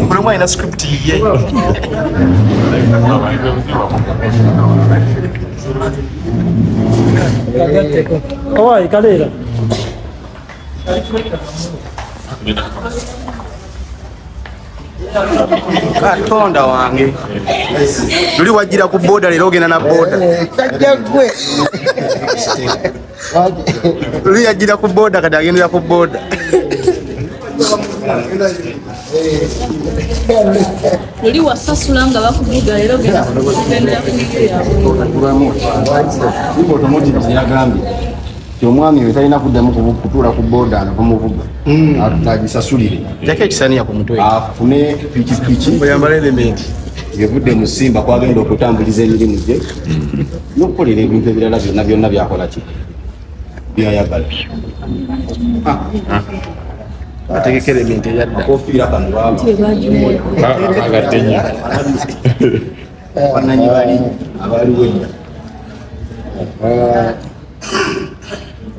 Buli omu alina script yiye. Owai kaleera. Katonda wange, luli wajjira ku boda, leero ogenda na boda. Sajja gwe. Luli yajjira ku boda, kati agendera ku boda. Luli wasasula nga bakuvuga, leero ogenda kugendera ku Simba Automotive yagambye nti omwami oyo talina kuddamu kutuula ku boda nga bamuvuga, agisasulire. Jako ekisaniya ku mutwe. Afune pikipiki. Oyambala elementi. Yevudde mu Simba kwagenda okutambuliza emirimu gye n'okukolera ebintu ebirala byonna byonna byakola ki byayagala. Ategeka elementi eyadda. Akofiira kano baaba Agadde nnyo. Bananyi bali abaliwo edda.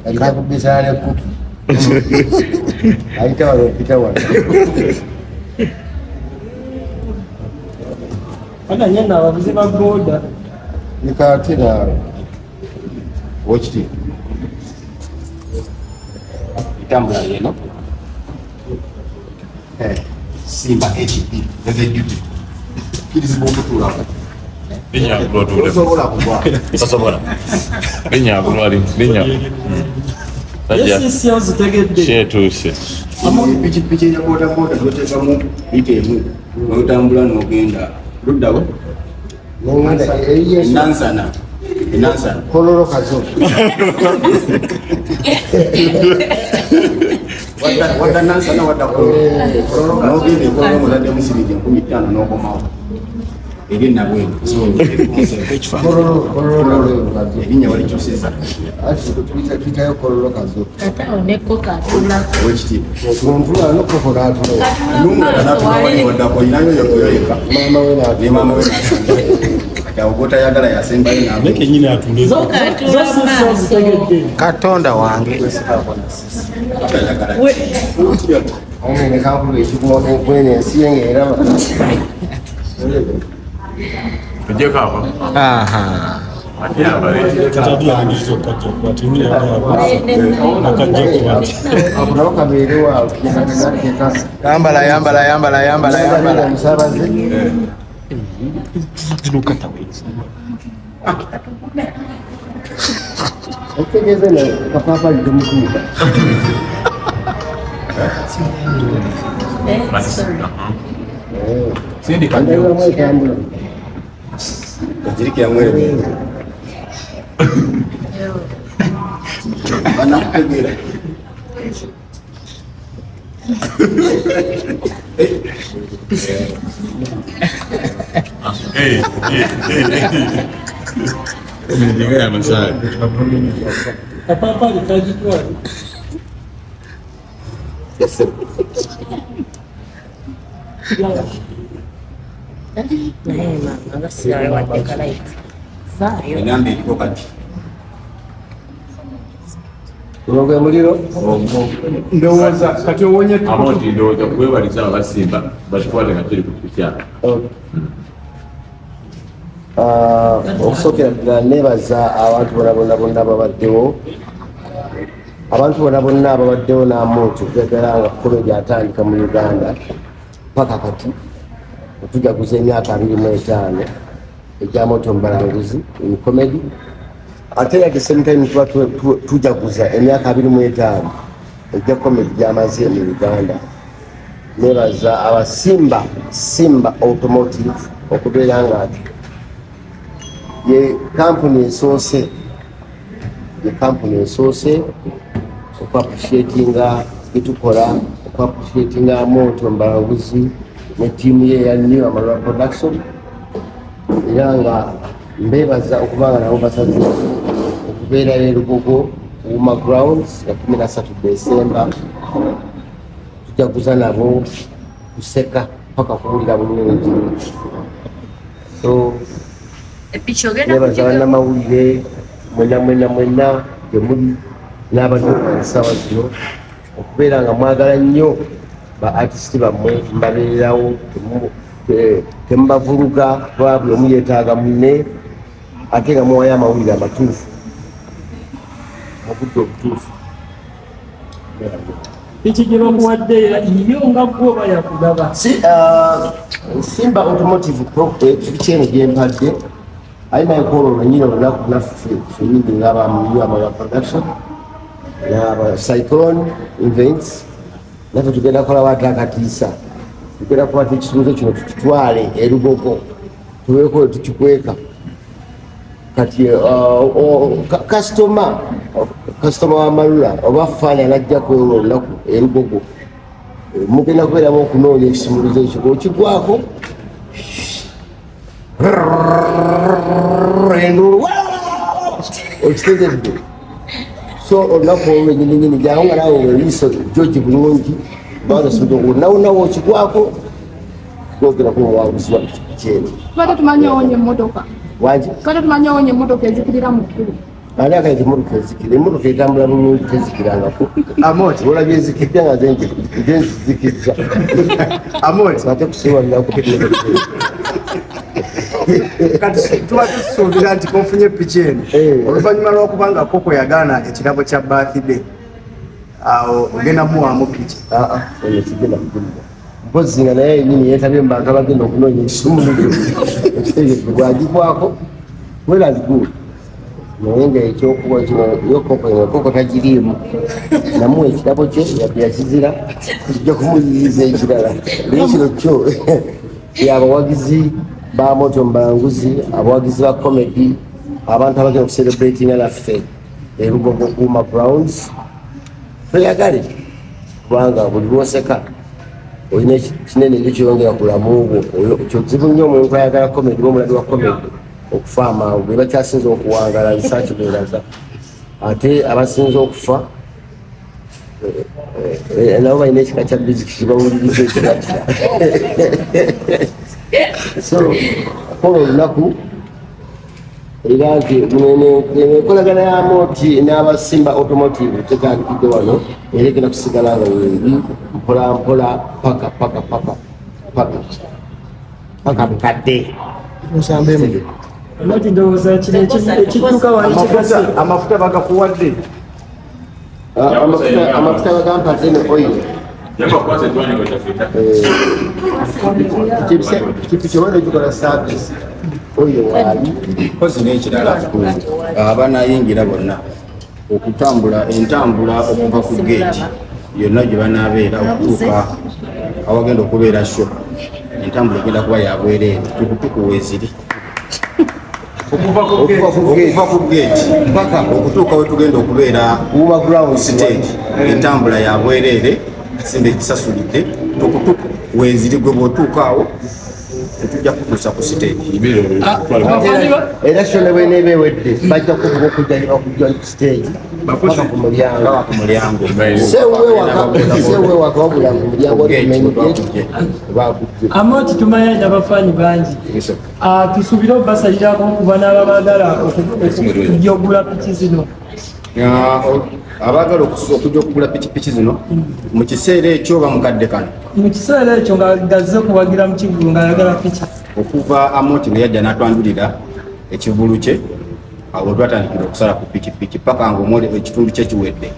Alina kubisana ne kuki ayita wano, opita wano. Ana nyenda abavuzi ba boda. Nikatira. Owekitiibwa, etambula yeno Simba HD heavy duty, kirizibwa okutuulako. Linnya otuule. Tosobola kugwa. Tosobola. Linnya ali. Linnya. Sajja. Yesisi ozitegedde. Kyetuuse. Pikipiki eya boda boda gyoteekamu lita emu notambula nogenda luddawo. Enansana, Enansana. Kololo kazo. Wadda Nansana, wadda Kololo, nogenda ekololo mutaddemu siringi 5000 nokomawo eri Nabweru. Kololo, Kololo kazo. Erinnya walikyusiza. Ati tuyitayo Kololo kazo. Ate awo ne koka atulako. Owekitiibwa. Ntula nokoko natula. N'omulala natula wali waddako olinayo yoyeka. Maama we ne natula. Maama we kati awo gwotayagala yasembayo. Naye kenyini atunde. Koka atula Zosisi maaso. ozitegedde. Katonda wange. Atayagala. Omwene kankulu ekiguma enkwene ensi ye ng'eraba. Ojjeko ako. Aha. Katadi yangiza okukajja kukwata emiri akajja kukwata. Ako nabo kabeere waawe. Yambala, yambala, yambala, yambala, yambala. Omusabaze. Okitegeeza no kapaapali temutuuka. Sorry. Sindika. Ndabiramu etambula. Ojiriki yamwere banakutegeera. Hey, hey, hey. Ndiga ya masai. Kapaapali kagitwale. Naye maama nga sirawe wadde kalaiti. Vaayo. Enamba eriko kati. Guno gwe muliro. Ndowooza kati owonye. Amoti, ndowooza kwebaliza abasimba bakikwate nga kiri ku kukyala. Ah, okusookera ddala nebaza abantu bona bonna bonna ababaddewo, abantu bona bonna ababaddewo n'amuntu okuva nga comedy atandika mu Uganda paka kati otujaguza emyaka 25 egya Moto Mubalanguzi in comedy, ate at the same time tuba tujaguza emyaka 25 egya comedy gyamaze mu Uganda. Nebaza abasimba Simba Automotive okubeera nga ati ye kampuni esoose, ye kampuni esoose okuappreciatinga byetukola, okuappreciatinga Moto Mbalanguzi ne ttiimu ye eya New Amalwa Production, era nga mbebaza okuba nga nabo basaze okubeerayo e Lugogo Wuma Grounds nga 13 Desemba tujaguza nabo kuseka paka kuwulira bulungi. So nebaza bannamawulire mwena mwena mwena gye muli n'abatuuka essaawa zino okubeera nga mwagala nnyo ba artist bammwe, mbabeererawo, temubavuluga kuba buli omu yeetaaga munne, ate nga muwayo amawulire amatuufu mu budde obutuufu. Piki gye bakuwadde yo nga gwe oba yakugaba? Simba Automotive piki eno gyempadde ali naye kwolwo lwenyini olunaku naffe fenyini ngaabamuamaga production naba Cyclone Events, naffe tugenda kukolawo ate akatiisa, tugenda kukwata ekisumuzo kino tukitwale erugogo tubeeko we tukikweka. Kati kasitoma wa Malula oba faani anajja kwolwo olunaku erugogo, mugenda kubeeramu okunoonya ekisumuluzo ekyo, bw'okigwako enduulu okitegedde. So olunaku olwo lwenyininyini jangu nga naawe weriiso jogi bulungi, nawonawo okigwako gwogera ku muwanguzi wa pikipiki eno. Tubadde tumanyi owonya emmotoka. Wangi? Tubadde tumanyi owonya emmotoka ezikirira mu kkubo. Ani akaita emmotoka ezikira? Emmotoka etambula bulungi tezikirangako. Amoti. Olabye ezikidde nga nze nzizikizza. Amoti. Ate kusiiwa lunaku. Kati tuba tusuubira nti konfunye piki eno oluvannyuma lw'okubanga Koko yagaana ekirabo kya birthday, awo ogenda muwaamu piki? Oyo kigenda kugulira mpozi nga naye yenyini yeetabye mu bantu abagenda okunoonya ekisumuluzo, ekitegedde, bwagigwako well and good, naye nga ekyokuba kino yo Koko eno Koko tagiriimu, namuwa ekirabo kye yadde yakizira kijja kumuyiriza ekirala, naye kino kyo abawagizi ba Moto Mubanguzi, abawagizi ba comedy, abantu abagenda okucelebratinga naffe erugogo Kuma Grounds, tweyagale kubanga buli lwoseka olina kinene ekyo kyeyongera ku bulamu bwo. Kyozibu nnyo omuntu ayagala comedy oba omulabi wa comedy okufa amangu, be bakyasinza okuwangala bisakibeeraza, ate abasinza okufa nabo balina ekika kya music kibawuliriza ekibatira. So kola olunaku era nti enkolagana ya Moti n'abasimba Automotive tetandikidde wano, era egenda kusigala nga weeri mpola mpola paka paka paka paka paka bukadde. Moti, ndowooza kino ekidduka wali kigase. Amafuta bagakuwadde? Amafuta bagampadde ne oil. Pikipiki obadde ogikola service, oyo waali. Kozi n'ekirala, abanayingira bonna okutambula entambula okuva ku geeti yonna gye banaabeera okutuuka awagenda okubeera show, entambula egenda kuba yabwereere, tukutuku weeziri. Okuva okuva ku geeti paka okutuuka we tugenda okubeera Uma Ground stage, entambula yabwereere, simba ekisasulidde, tukutuku weeziri, gwe bw'otuuka awo tetujja kutuusa ku stage. Era show ne bweneeba ewedde bajja kuvuga okujja ne bakujja ku stage paka ku mulyango. Paka ku mulyango. Sewe waka wabula ku mulyango, wali ku main gate bakujje. Amoti, tumanyi abafaanyi bangi. Tusuubire obasalirako okuba n'ababaagala okujja ogula piki zino? Abaagala okujja okugula pikipiki zino mu kiseera ekyo oba mukadde kano? Mu kiseera ekyo nga gazze kuwagira mu kivulu ng'ayagala piki. Okuva Amoti bwe yajja n'atwanjulira ekivulu kye, awo twatandikira okusala ku pikipiki paka nga omwole ekitundu kye kiwedde.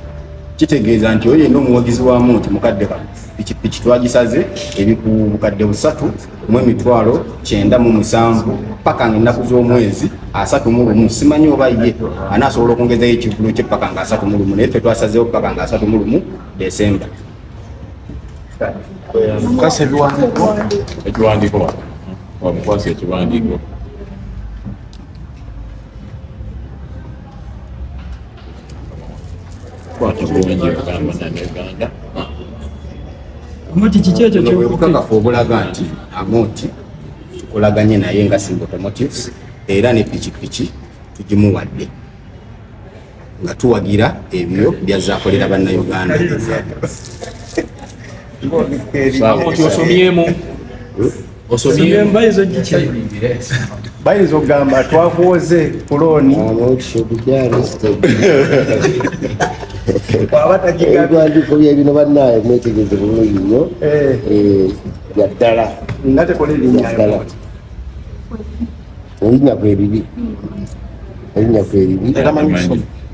Kitegeeza nti oyo yenna omuwagizi wa Moti mukadde kano, pikipiki twagisaze eri ku 397,000 paka nga ennaku z'omwezi 31. Simanyi oba ye anaasobola okwongezayo ekivulu kye paka nga 31, naye ffe twasazeewo paka nga 31 Desemba. Kwasa ebiwandiiko. Ekiwandiiko wamukwasa ekiwandiiko. Kwata bulungi ogamba Uganda. Amoti, kiki ekyo? Buno bwe kyokutte? bukakafu obulaga nti Amoti tukolaganye naye nga Simba Automotives, era ne pikipiki tugimuwadde nga tuwagira ebyo byazaakolera bannayuganda. Amoti, osomyemu? Bayinza ogikima. Bayinza okugamba twakuwoze ku looni. Bw'aba tagigabye. Ebiwandiiko byebino bannaye mwetegereze bulungi nnyo. Eh. Eh, bya ddala. Nga tekola erinnya. Ddala. Erinnya kweribi, erinnya kweribi.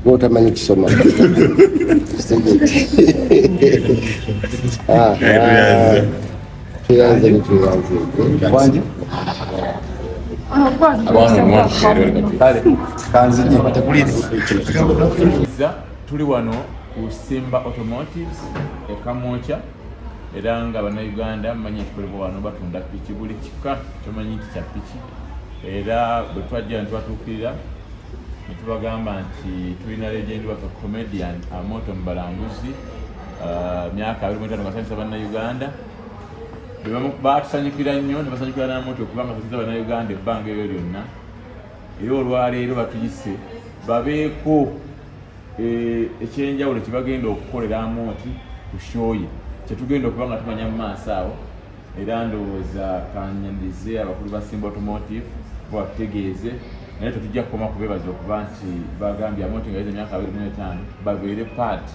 Gwotamanyi kusoma. Ah, ah. Tweyanze ne tweyanze. Wangi. Kale kanzije. Za, tuli wano ku Simba Automotives e Kamwokya, era nga Bannayuganda mumanyi ekikolebwa wano, batunda piki buli kika kyomanyi nti kya piki. Era bwe twajja ne tubatuukirira ne tubagamba nti tulina legend waffe comedian Amoto Mubalanguzi, myaka 25 nga asanyusa Bannayuganda. Batusanyukira nnyo ne basanyukira n'Amoto okubanga asanyusa Bannayuganda ebbanga eryo lyonna. Era olwaleero batuyise babeeko ekyenjawulo kyebagenda okukolera Amooti ku show ye, kyetugenda okuba nga tumanya mu maaso awo. Era ndowooza kanyanirize abakulu ba Simba Automotive bo batutegeeze, naye tetujja kukoma kubebaza okuba nti bagambye Amooti nga yize emyaka 25 babeere part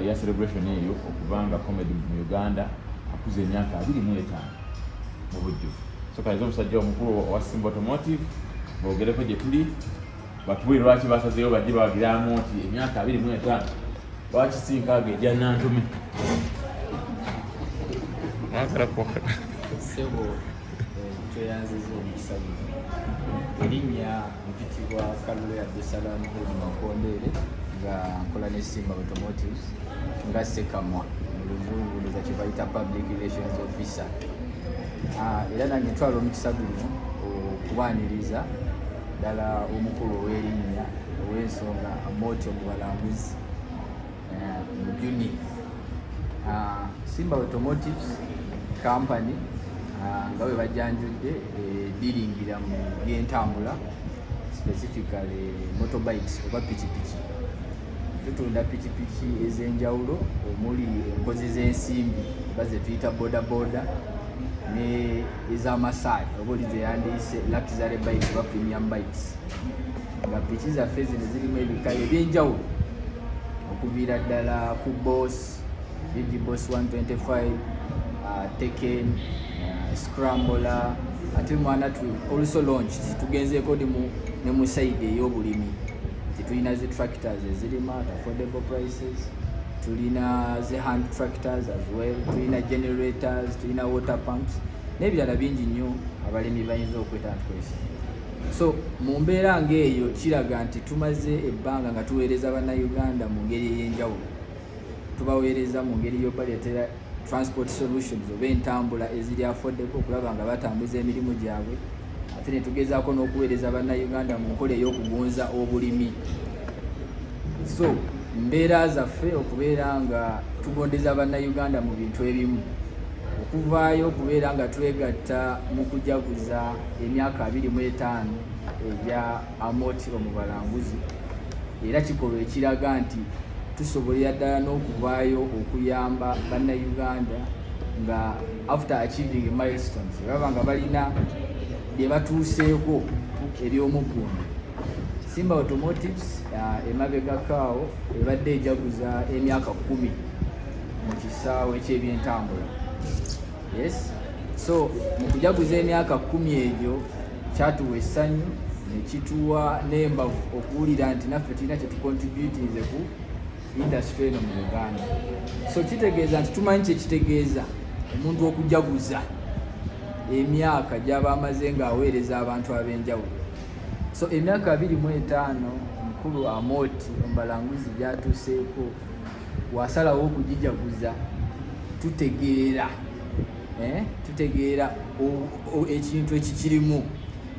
eya celebration eyo, okubanga comedy mu Uganda akuze emyaka 25 mu bujjuvu. So kanize omusajja omukulu owa Simba Automotive boogereko gye tuli, batubuulire lwaki basazeewo bajje bawagira Amooti emyaka 25, lwaki si nkaaga egya Nantume. Ssebo, tweyanziza omukisa guno. Erinnya mpitibwa Kalule Abdusalam Hud Makondeere, nga nkola ne Simba Automotives nga Sekamwa mu Luzungu, ndoza kye bayita public relations officer. Era nange ntwala omukisa guno okubaaniriza ddala omukulu ow'erinnya ow'ensonga Amooti Omubalanguzi Mujuni. Simba Automotives company, nga bwe bajanjudde, ediringira mu byentambula, specifically motorbikes oba pikipiki. Tutunda pikipiki ez'enjawulo omuli enkozi z'ensimbi oba ze tuyita boda boda, ne ez'amasaali oba oli ze yandiise luxury bikes oba premium bikes, nga piki zaffe zino zirimu ebika ebyenjawulo okuviira ddala ku Boss, UG Boss 125, Tekken, Scrambler. Ate mwana tu also launched, tugenzeeko ne mu side ey'obulimi nti tulina zi tractors ezirima at affordable prices, tulina zi hand tractors as well, tulina generators, tulina water pumps n'ebirala bingi nnyo abalimi bayinza okweta ntukozesa. So mu mbeera ng'eyo kiraga nti tumaze ebbanga nga tuweereza Bannayuganda mu ngeri ey'enjawulo. Tubaweereza mu ngeri y'obaleetera transport solutions oba entambula eziri affordable, okulaba nga batambuza emirimu gyabwe, ate ne tugezaako n'okuweereza Bannayuganda mu nkola ey'okugonza obulimi. So mbeera zaffe okubeera nga tugondeza Bannayuganda mu bintu ebimu, okuvaayo okubeera nga twegatta mu kujaguza emyaka 25 egya Amooti Omubalanguzi, era kikolwa ekiraga nti tusobolera ddala n'okuvaayo okuyamba Bannayuganda nga after achieving milestones baba nga balina bye batuuseeko ebyomuggundu. Simba Automotives emabegako awo ebadde ejaguza emyaka 10 mu kisaawe ky'ebyentambula. Yes, so mu kujaguza emyaka 10 egyo kyatuwa essanyu nekituwa n'embavu okuwulira nti naffe tulina kyetucontributinze ku industry eno mu Uganda. So kitegeeza nti tumanyi kyekitegeeza omuntu okujaguza emyaka gy'aba amaze ng'aweereza abantu ab'enjawulo. So emyaka 25 mukulu Amooti Omubalanguzi gyatuuseeko wasalawo okugijaguza, tutegeera tutegeera ekintu ekikirimu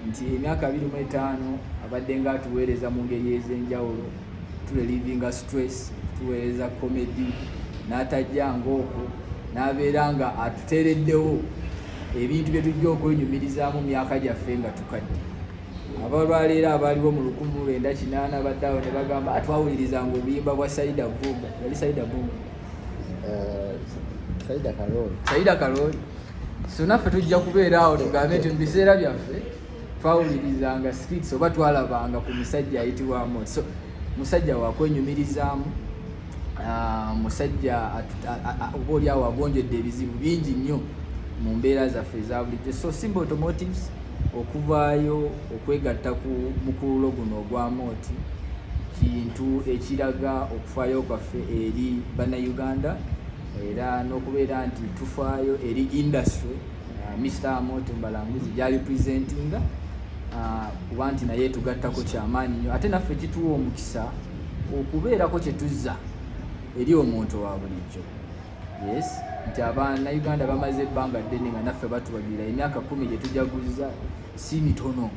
nti emyaka 25 abadde nga atuweereza mu ngeri ez'enjawulo, turelievinga stress, tuweereza comedy, n'atajja ng'okwo n'abeera nga atuteereddewo ebintu bye tujja okwenyumirizaamu myaka gyaffe nga tukadde. Abalwaleero abaaliwo mu 1980 badde awo ne bagamba, "Twawulirizanga obuyimba bwa Saida Vumba." Yali Saida Vumba? Saida Karoli. Saida Karoli. So naffe tujja kubeera awo tugambe nti mu biseera byaffe twawulirizanga skits oba twalabanga ku musajja ayitibwa Amooti. So musajja wakwenyumirizaamu, musajja oba oli awo agonjedde ebizibu bingi nnyo mu mbeera zaffe eza bulijjo. So Simba Automotives okuvaayo okwegatta ku mukululo guno ogwa Amooti kintu ekiraga okufaayo kwaffe eri Bannayuganda, era n'okubeera nti tufaayo eri industry Mr Amooti Mbalanguzi gyali presentinga, kuba nti naye tugattako kyamaanyi nnyo, ate naffe kituwa omukisa okubeerako kye tuzza eri omuntu wa bulijjo. Yes, nti Abannayuganda bamaze ebbanga ddene nga naffe batuwagira. Emyaka 10 gye tujaguza si mitono.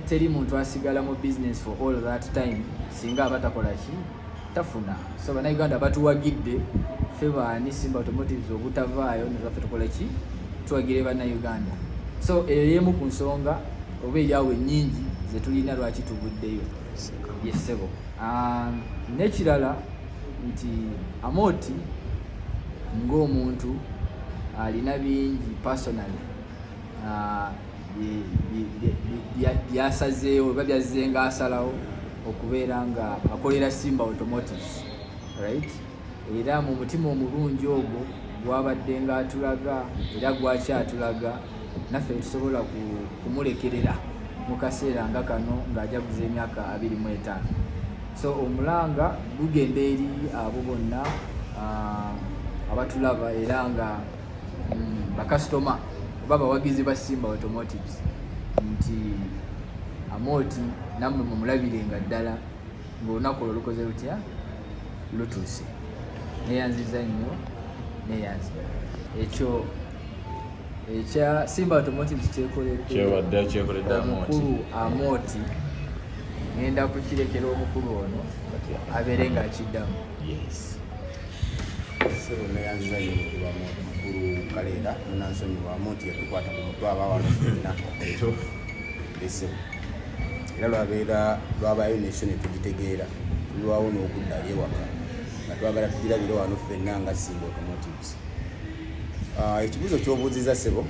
Teri muntu asigala mu business for all that time singa aba takola ki, tafuna. So Bannayuganda batuwagidde, ffe baani Simba Automotives obutavaayo nezaffe tukola ki, tuwagire Bannayuganda. So eyo yemu ku nsonga oba eryawo ennyingi zetulina lwaki tuvuddeyo. Yessebo. N'ekirala nti Amooti ng'omuntu alina bingi personally byasazeewo oba byazzenga asalawo okubeera nga akolera Simba Automotives, right? Era mu mutima omulungi ogwo gwabadde nga atulaga era gwakyatulaga, naffe tusobola kumulekerera mu kaseera nga kano ng'ajaguza emyaka 25. So omulanga gugenda eri abo bonna abatulaba era nga bakasitoma oba abawagizi ba Simba Automotives nti Amooti nammwe mumulabirenga ddala ng'olunaku olwo lukoze lutya, lutuuse. Neyanziza nnyo, neyanza ekyo ekya Simba Automotives kyekoledde. Kyewadde kyekoledde Amooti. Omukulu Amooti ngenda kukirekera omukulu ono abeere ng'akiddamu. Yes. Ssebo, neyanziza nnyo mukulu mukulu Kaleera. Munansonyiwa, Amooti yatukwata ku mutwe abawano ffenna esebo, era lwabeera lwabayo nesho ne tugitegeera, tulwawo n'okuddayo ewaka nga twagala tugirabire wano ffenna nga Simba Automotives. Ekibuuzo ky'obuuziza ssebo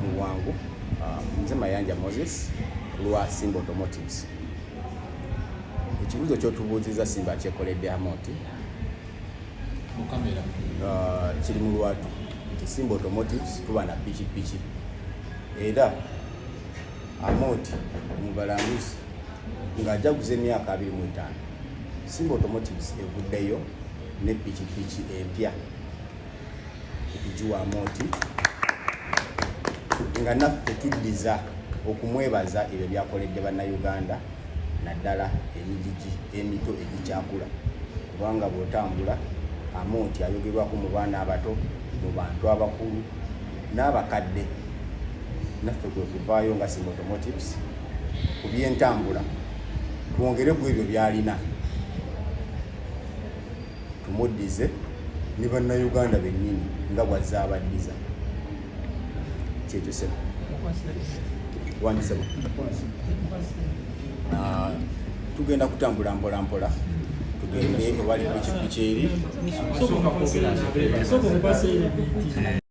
mu bwangu, nze Mayanja Moses lwa Simba Automotives. Ekibuuzo ky'otubuuziza, Simba kyekoledde Amooti, kiri mu lwatu nti Simba Automotives tuba na pikipiki, era Amooti Omubalanguzi ng'ajaguza emyaka 25, Simba Automotives evuddeyo ne pikipiki empya okugiwa Amooti nga naffe tuddiza okumwebaza ebyo byakoledde Bannayuganda, naddala emigigi emito egikyakula, kubanga bw'otambula Amooti ayogerwako mu baana abato, mu bantu abakulu n'abakadde. Naffe kwe kuvaayo nga Simba Automotives ku byentambula twongere ku ebyo byalina, tumuddize ne Bannayuganda bennyini nga bwazze abaddiza. Kyekyo sebo. Wandisebo, tugenda kutambula mpola mpola tugende ewali pikipiki eri. Sooka okukwasa element.